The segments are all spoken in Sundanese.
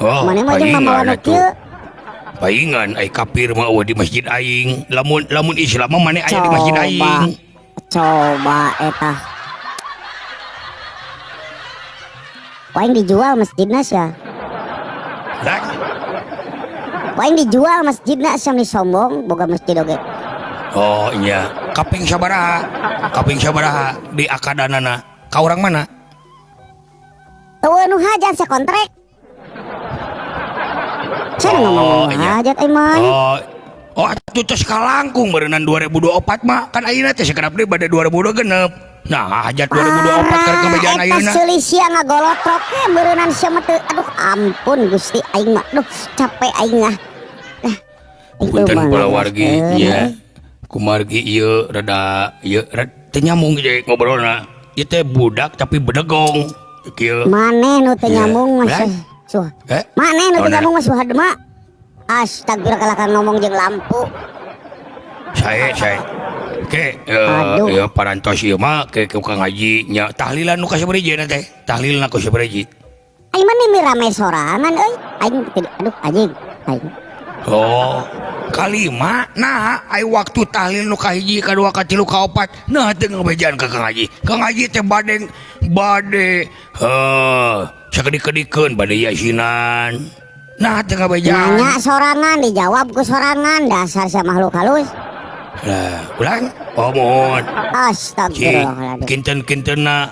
Oh, Maneh mah jeung paingan mamawa nu atuh. kieu. Paingan ai kafir mah euweuh di masjid aing. Lamun lamun Islam mah maneh aya di masjid Coba. aing. Coba eta. Ku aing dijual masjidna sia. Lah, Ku aing dijual masjidna sia meni sombong boga masjid oge. oh iya, kaping sabaraha? Kaping sabaraha di akadanana? Ka urang mana? Teu nu hajat sia kontrek. Sia nu ngomong Oh, nu iya. hajat ai mah. Oh, oh atuh tos kalangkung berenang 2024 mah kan ayeuna teh sakedap deui bade 2026. Nah, hajat 2024 keur kabejaan Eta ayeuna. seuli sia ngagolotrok ge meureunnan sia mah teu aduh ampun Gusti aing mah aduh capek aing ah. Lah, aing teu Punten mah palawargi ngajelaskeun, nya. euy. Kumargi ieu rada ieu rada teu nyambung ge ngobrolna. Ieu teh budak tapi bedegong. Kieu. Maneh nu teu Iya. nyambung mah Lah? suh. Eh? Maneh nu teu Naon, nyambung mah suhad mah. Astagfirullah kalahkan ngomong jeung lampu. Sae sae. Ke Aduh. ieu parantos ieu mah ke ku Kang Haji nya tahlilan nu ka sabaraha na teh? Tahlilna ku sabaraha? Aing mah mimi rame sorangan euy. Aing teu aduh anjing aing. Oh, kalima nah ai waktu tahlil nu kahiji kadua katilu kaopat nah teu ngabejaan ka Kang Haji. Kang Haji teh bade bade heuh sakedik-kedikeun bade yasinan. Nah teu ngabejaan. Nanya sorangan dijawab ku sorangan dasar sia makhluk halus. Lah, ulang. Oh, mohon. Astagfirullahaladzim. Kinten-kintenna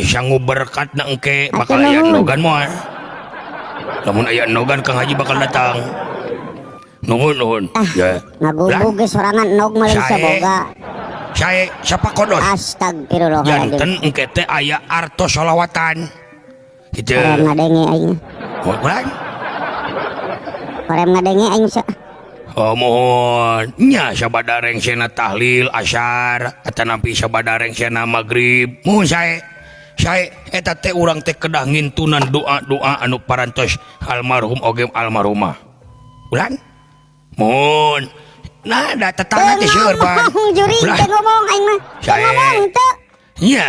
sangu berkat na engke bakal Atuh aya nuhun. nogan moal. Lamun aya nogan Kang Haji bakal datang. Nuhun nuhun. Ah, Ya. ngagubug ge sorangan nog mah lain Sae. boga. Sae siapa kodos? Astagfirullahaladzim. Janten engke teh aya artos sholawatan. Gitu. Korem ngadenge aing. Oh, ulang. Korem ngadenge aing sa. Oh, mohon nya sabada rengsena tahlil asyar atanapi sabada rengsena maghrib. Mohon sae. Sae eta teh urang teh kedah ngintunan doa-doa anu parantos almarhum oge almarhumah. Ulang. Mohon. Nah, da tetangga teh seueur, Pan. Ngomong jurig Ulah. teh ngomong aing mah. Teu Sae. ngomong teu. Nya,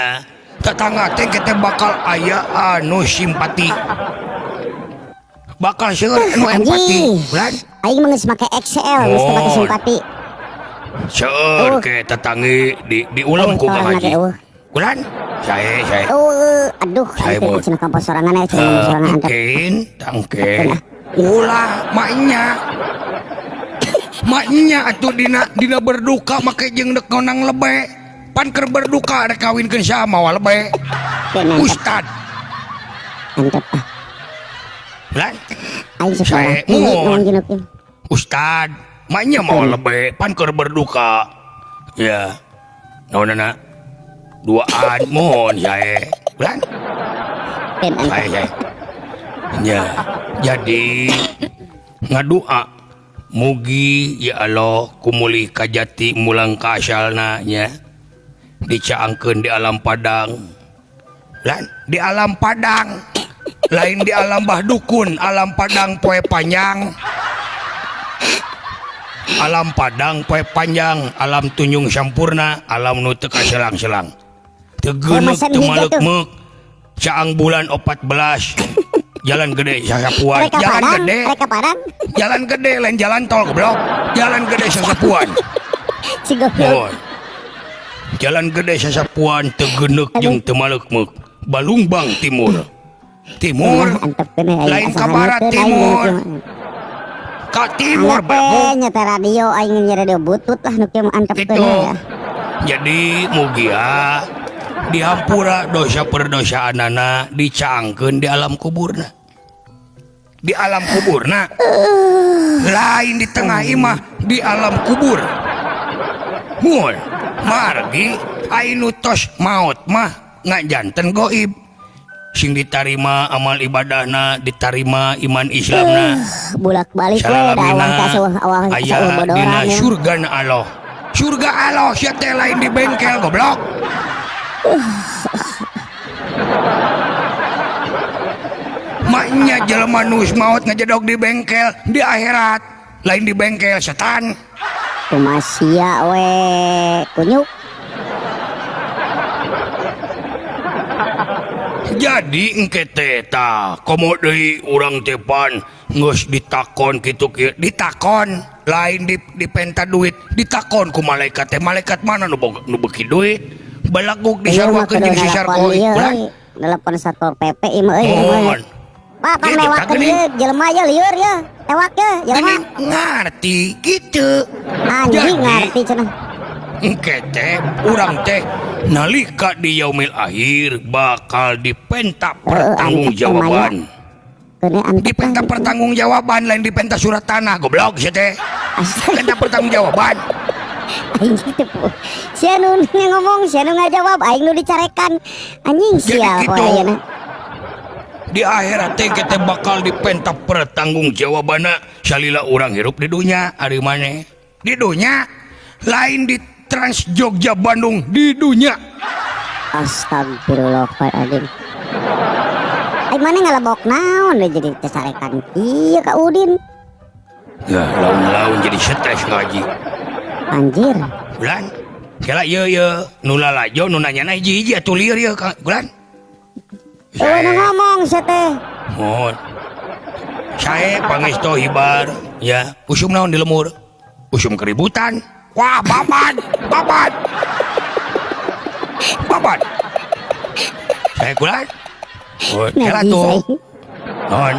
tetangga teh kita bakal aya anu simpati. Bakal seueur anu empati. Anjing. Ulah. Aing mah geus make XL geus teu make Mohon. simpati. Seueur Oh. ke tetangi di diulem ku Oh, Kang torang Haji. na eueuh. Ulan, sae sae. Eueuh, aduh Sae aing teh mun. cenah kampus sorangan aya cenah ngomong sorangan antep. Mungkin, tangke. Ulah maknya. Maknya atuh dina dina berduka make jeung dek ngonang lebe. Pan keur berduka rek kawinkeun saha mawa lebe. Keun antep. Ustad. Antep ah. Lah, Aing Sae, sekolah. Ini mohon. ngomong jeung nu kieu. Ustad, maknya mawa lebe pan keur berduka. Ya. Naonana? Duaan mohon sae. Ulah. Keun antep. Sae sae. Ya, jadi ngadua mugi ya Allah kumulih kajati mulang ka asalna nya dicaangkeun di alam padang. Lan di alam padang lain di alam bah dukun, alam padang poe panjang. Alam padang poe panjang, alam tunjung sampurna, alam nu teu kaselang-selang. Teu geuneuk Mesen teu hiji tuh. maleukmeuk. Caang bulan 14. Jalan gede sasapuan, Rek ka jalan Padang, gede. rek ka Padang. Jalan gede lain jalan tol goblok. Jalan gede sasapuan. Si goblok. Mohon. Jalan gede sasapuan teu geuneuk jeung teu maleukmeuk. Balungbang Timur. Timur. Nah, antep keun aing Lain asa ka barat hanyutkeun aing timur. jeung kieu. Ka timur Antep bego. nyata radio aing nya radio butut lah nu kieu mah antep Gitu. keun ya. Jadi mugia dihampura dosa perdosaanana dicaangkeun di alam kuburna. Di alam kuburna. Lain di tengah imah, di alam kubur. Mun margi anu tos maot mah ngajanten goib. Sing ditarima amal ibadahna, ditarima iman Islamna. Bolak-balik we da awang Salalamina ka seueuh awang aya seueuh bodoran dina ya. Surga na Allah. Surga Allah sia teh lain di bengkel goblok. Maknya jelema nu maot ngejedog di bengkel di akhirat lain di bengkel setan. Kumaha sia we kunyuk. Jadi engke teh tah komo deui urang teh pan geus ditakon kitu kieu, ditakon lain di dipenta duit, ditakon ku malaikat teh, malaikat mana nu boga, nu beuki duit balagug Ieu mah disaruakeun kudu jeung si nelpon Sarkoi. ieu Ulah. euy. Nelpon Satpol PP ieu mah euy ieu mah. Mohon. Pak, pan Gitu, mewakeun geuning. ieu jelema ieu lieur ieu. Tewak ieu jelema. Geuning ngarti gitu. Anjing Jadi, ngarti cenah. engke teh urang teh nalika di yaumil akhir bakal dipenta pertanggungjawaban. Keun antep Dipenta lah. pertanggungjawaban, lain dipenta surat tanah, goblok sia teh. Astaga. Penta pertanggungjawaban. Aing teh sia nu ngomong, sia nu ngajawab, aing nu dicarekan. Anjing Jadi sial gitu. poe ayeuna. Di akhirat teh kita bakal dipenta pertanggungjawabanna salila urang hirup di dunya. Ari maneh di dunya, lain di Trans Jogja Bandung, di dunya. Astagfirullahaladzim. Aing maneh ngalebok naon we jadi cacarekan kieu ka Udin. Ya laun-laun jadi stres ngaji. Anjir. Bulan kela ieu ieu nu lalajo nu nanyana hiji-hiji atuh lieur ieu ka Bulan. Eueuh nu ngomong sia teh. Mohon. Sae pangesto hibar ya, usum naon di lemur? Usum keributan. Wah, babat, babat. Babat. Saya kulan. Oh, kela Najis tuh. aing. Non.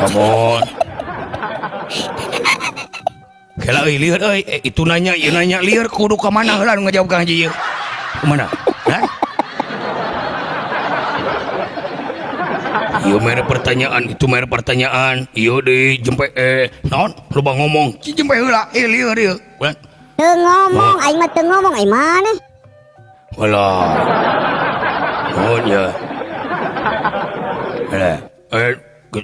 Come. Kela euy lieur euy, itu nanya, ieu nanya lieur kudu ka mana heula nu ngajawab Kang Haji ieu? Kumaha? Hah? Ieu mere pertanyaan, itu mere pertanyaan. Ieu deui jempe naon loba ngomong. Ci jempe heula, lieur ieu. Kulan. Teu ngomong, aing mah teu ngomong, aing maneh. Walah. Nuhun ya. Alah,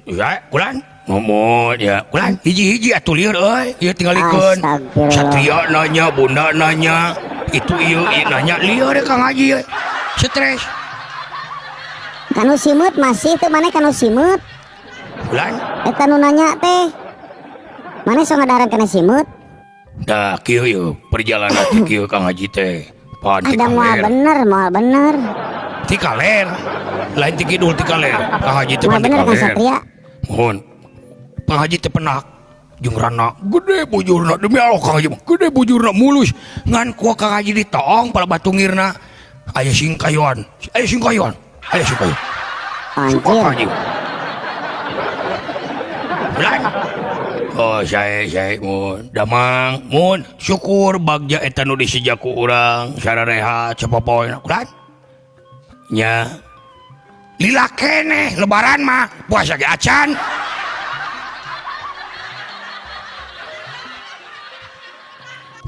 ya, kulan. Ngomong ya, kulan hiji-hiji atuh lieur euy. Ieu tingalikeun. Astagfirullah. Satria nanya, bunda nanya, itu ieu ieu nanya lieur Kang Haji euy. Stres. Kanu simeut masih teu maneh kanu simeut. Kulan. Eta nu nanya teh. Maneh sok ngadaran kana simeut? Dah kieu ieu perjalanan teh kieu Kang Haji teh. Pan ti Ada moal kaler. bener, moal bener. Ti kaler. Lain ti kidul ti kaler. Kang Haji teh Moal pan ti bener Kang kaler. Satria. Mohon. Kang Haji teh penak jeung rana gede bujurna, demi Allah Kang Haji mah gede bujurna mulus ngan ku Kang Haji ditoong pala batungirna aya singkayoan, aya singkayoan, aya singkayoan. Suka Anjir. Kang Haji. Bulan. Oh, saya mun damang mun syukur bagja eta nu disejaku urang sararehat sapopoena kulan. Nya lila keneh lebaran mah puasa ge acan.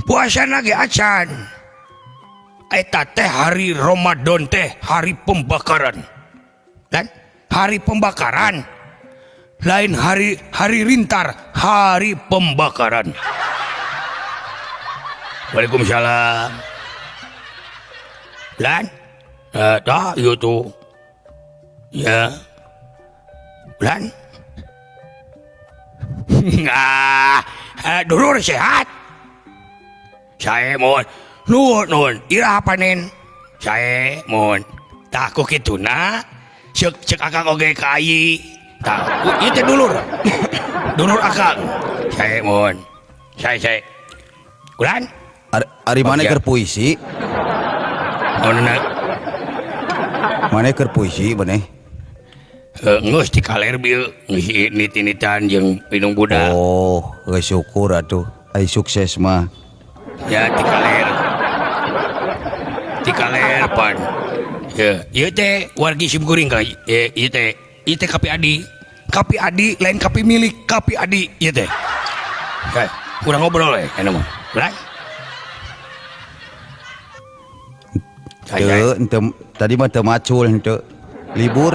Puasa ge acan. Eta teh hari Ramadan teh hari pembakaran. Kan? Hari pembakaran. Lain hari hari rintar, hari pembakaran. Waalaikumsalam. Lan? Dah, ieu tuh. Ya. Lan? Ah, dulur sehat. Saya mohon nuhun nuhun iraha panen. Saya mohon. Tah ku kituna ceuk ceuk akang oge ka ayi. Tah, ieu teh dulur. Dulur akang. Saya mohon. Saya. Kulan? Ari maneh Oh, iya. keur puisi? Naonna? Maneh keur puisi maneh? Geus di kaler bieu geus nit-nitan jeung minum budak. Oh, geus syukur atuh. Ai sukses mah. Ya di kaler. Di kaler pan. Ya, ieu teh wargi simkuring ka. Ieu teh, ieu teh Kapi Adi. Kapi Adi lain kapi milik, Kapi Adi ieu teh. Heh, kurang ngobrol we anu mah. Ulah. Teu, henteu, tadi mah teu macul henteu. Libur.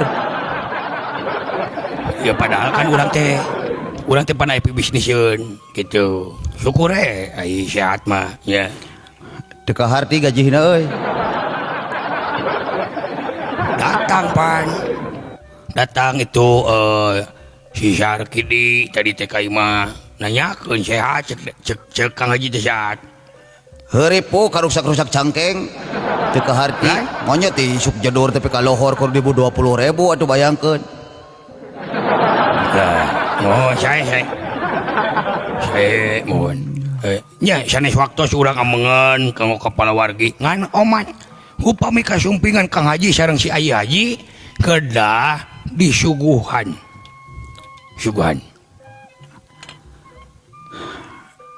Ya padahal kan urang teh pan aya bisniseun gitu. Syukur we ai sehat mah ya. Teu kaharti gajihna euy. Datang pan. Datang itu si Sarkidi tadi teh ka imah nanyakeun sehat cek cek cek Kang Haji teh sehat. Heureup karuksak-rusak cangkeng. Teu kaharti. Monyet teh isuk jedor tapi ka lohor kur dibu 20.000 atuh bayangkeun. Lah, mohon saya. Saya mohon. Nya sanes waktos urang amengan kanggo kepala wargi ngan omat. Upami kasumpingan Kang Haji sareng si Ayi Haji kedah disuguhan. Suguhan.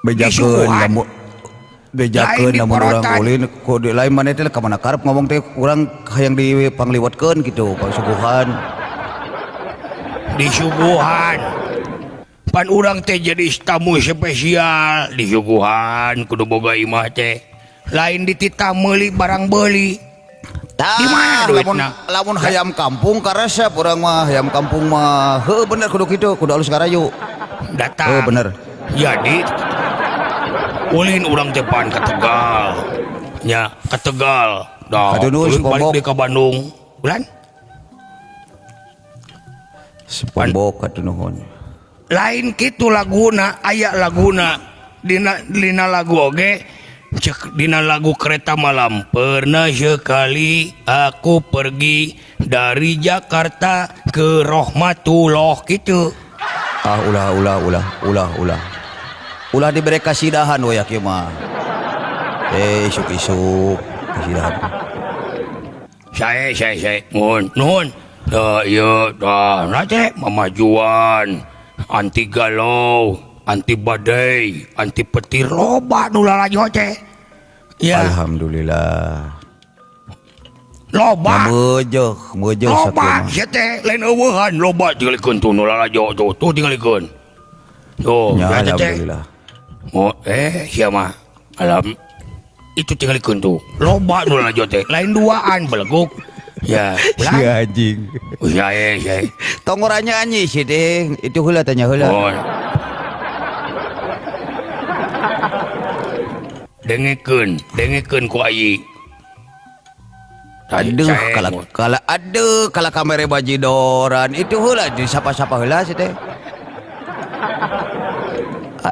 Bejakeun lamun bejakeun lamun urang ulin kudu lain maneh teh ka mana karep ngomong teh urang hayang dipangliwatkeun kitu pangsuguhan. Disuguhan. Pan urang teh jadi tamu spesial disuguhan kudu boga imah teh. Lain dititah meuli barang beuli. Di mana duitna? Lamun hayam kampung karesep urang mah hayam kampung mah. Heuh bener kudu kitu, kudu alus karayu. Datang. Heuh bener. Jadi ulin urang teh pan ka Tegal. Nya ka Tegal. Dah ulin balik deui ka Bandung. Ulan? Sepombok atuh nuhun. Lain kitu laguna, aya laguna. Dina lagu oge cek dina lagu kereta malam pernah sekali aku pergi dari Jakarta ke Rohmatullah gitu. Ah ulah ulah ulah ulah ulah. Ulah diberi kasidahan we kieu mah. Isuk-isuk kasidahan. Saya mohon nuhun. Da ieu dah na teh mamajuan anti galau, anti badai, anti petir loba nu lalajo teh. Ya. Alhamdulillah. Loba. Meujeuk, meujeuk loba sia teh lain eueuhan loba tingalikeun tuh nu lalajo tuh, tuh tingalikeun. Tuh, ya, alhamdulillah. Oh, sia mah. Alam itu tingalikeun tuh. Loba nu lalajo teh, lain duaan beleguk. Ya, si anjing. Ya, ya. Tonggorannya anjing sih deh. Itu heula tanya heula. Oh. Dengekeun, dengekeun ku ayi. Aduh, kala aduh, kala kamera bajidoran itu heula disapa-sapa heula sih teh.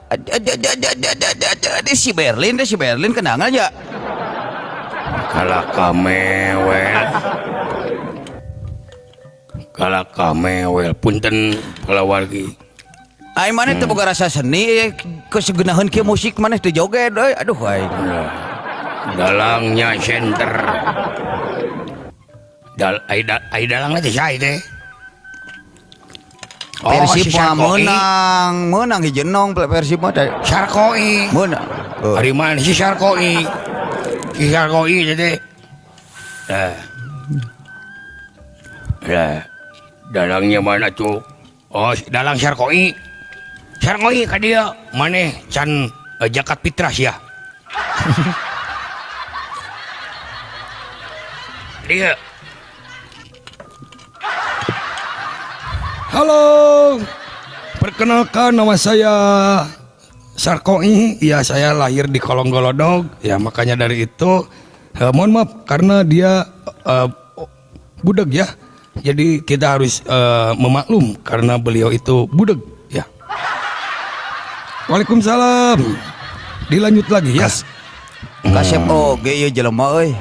Ada si Berlin, si Berlin kenangan ya. Kala kamewel. Kala kamewel punten palawargi. Ai maneh teu boga rasa seni kesegenaheun kieu musik maneh teu joget euy. Aduh aing. Dalangnya center. Ai dalangna teh saha teh? Oh, Persib mah meunang, meunang hijenong Persib mah teh. Sarkoi. Meunang. Ari mana si Sarkoi? Si Sarkoi teh. Dah. Lah, dalangnya mana tuh? Oh, dalang Sarkoi. Sarkoi ka dieu maneh can zakat fitrah sia. Dia. Halo. Perkenalkan nama saya Sarkoi. Ya, saya lahir di Kolong Golodog. Ya, makanya dari itu mohon maaf karena dia budeg ya. Jadi kita harus memaklum karena beliau itu budeg ya. Waalaikumsalam. Dilanjut lagi ya. Kasep oge ieu jelema euy.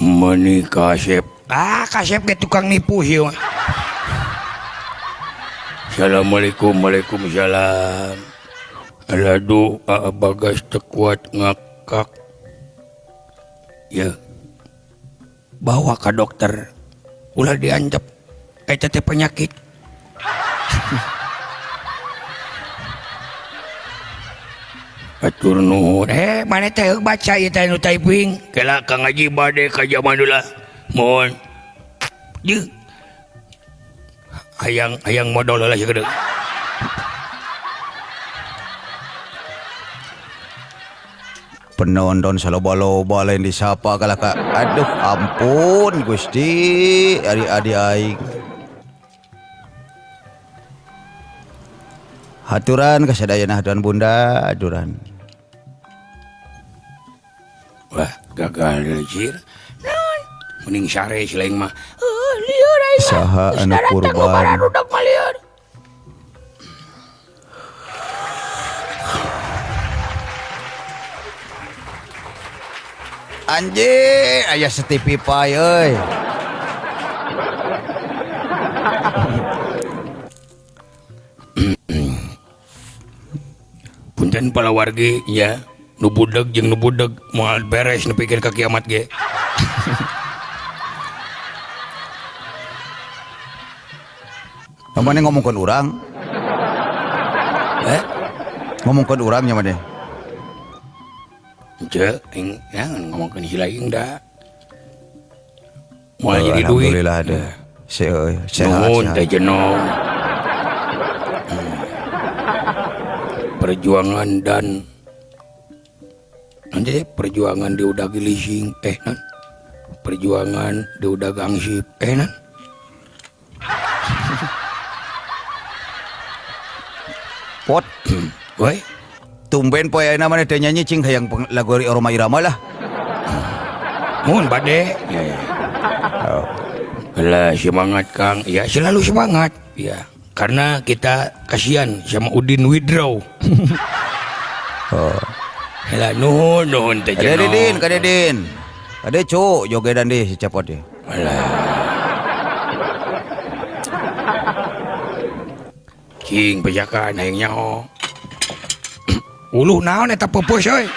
Meuni kasep. Ah, kasep ge tukang nipu sih mah. Assalamualaikum, waalaikumsalam. Aduh, Bagas teu kuat ngakak. Ya. Bawa ke dokter. Ulah diancep. Eta teh penyakit. Atur nuhun. Mana teh baca ieu teh nu typing? Kela Kang Haji bade ka jaman heula. Mohon. Jeung hayang hayang modal heula sakedeung. Penonton saloba-loba lain disapa kalah ka. Aduh ampun Gusti, ari-adi aing. Haturan kasadayana haturan bunda, haturan. Wah, gagal dilecir. Naon? Mending sare si lain mah. Lieur aing mah. Saha anu kurban. Anjir, aya Stevie Pai euy. Punten palawargi ya, nu budeg jeung nu budeg moal beres nepikeun ka kiamat ge. Maneh ngomongkeun urang? Eh? Ngomongkeun urang nya maneh. Henteu, aing ya ngomongkeun heula aing da. Moal jadi duit. Alhamdulillah deh. Sehat, Nuhun sehat. teh jenong. Perjuangan dan nanti perjuangan di udah leasing nan. Perjuangan di udah gangsip nan. Pot. Woi, Tumben poe ayeuna maneh teh nyanyi cing hayang lagu Rhoma Irama lah. Mun bade. Ya, ya. Oh. Alah, semangat Kang. Ya, selalu semangat. Ya, karena kita kasihan sama Udin Widraw. Oh. Alah, nuhun nuhun teh Kade jenong. Didin, kade Din. Kade cu, jogedan deh si cepot deh. Alah. Cing pejakan hayang nyaho. Uluh naon eta peupeus euy.